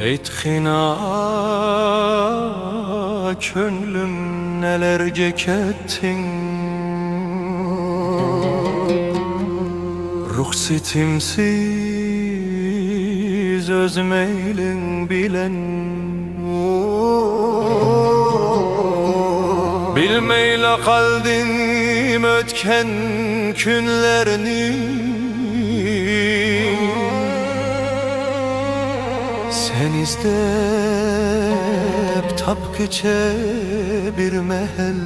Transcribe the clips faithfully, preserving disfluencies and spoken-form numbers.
ئېيتقىنا، كۆڭلۈم، نەلەرگە كەتتىڭ؟ رۇخسىتىمسىز ئۆز مەيلىڭ بىلەن. بىلمەيلا قالدىم ئۆتكەن كۈنلەرنى. سەن ئىزدەپ تاپقىچە بىر مەھەل.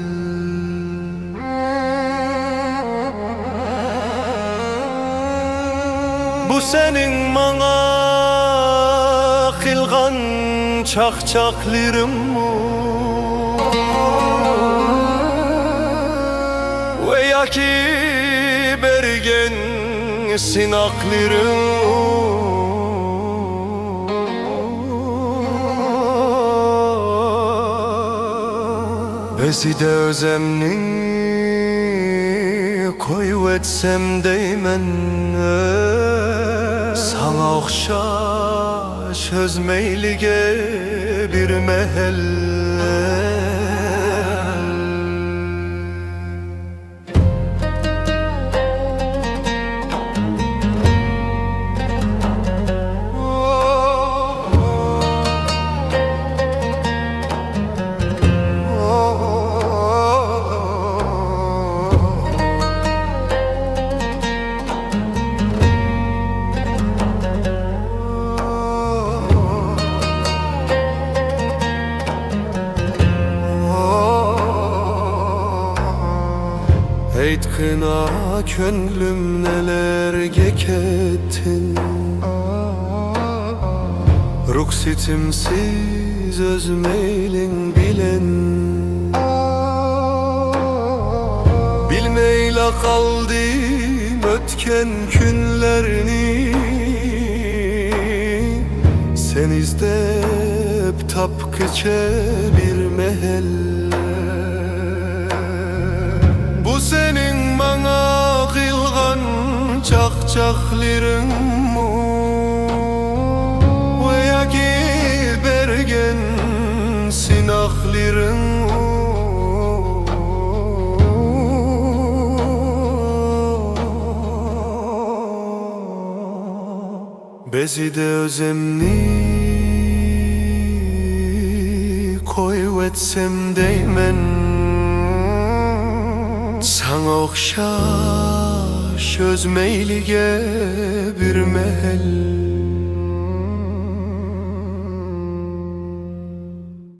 بۇ سېنىڭ ماڭا قىلغان چاقچاقلىرىڭمۇ؟ ۋە ياكى بەرگەن سىناقلىرىڭمۇ؟ بەزىدە ئۆزەمنى قويۇۋەتسەم دەيمەن، ساڭا ئوخشاش ئۆز مەيلىگە بىر مەھەل. ئېيتقىنا، كۆڭلۈم، نەلەرگە كەتتىڭ؟ رۇخسىتىمسىز ئۆز مەيلىڭ بىلەن. بىلمەيلا قالدىم ئۆتكەن كۈنلەرنى. سەن ئىزدەپ تاپقىچە بىر مەھەل. بۇ سېنىڭ ماڭا قىلغان چاقچاقلىرىڭمۇ؟ ۋە ياكى بەرگەن سىناقلىرىڭمۇ؟ بەزىدە ئۆزۈمنى قويۇۋەتسەم دەيمەن، ساڭا ئوخشاش ئۆز مەيلىگە بىر مەھەل.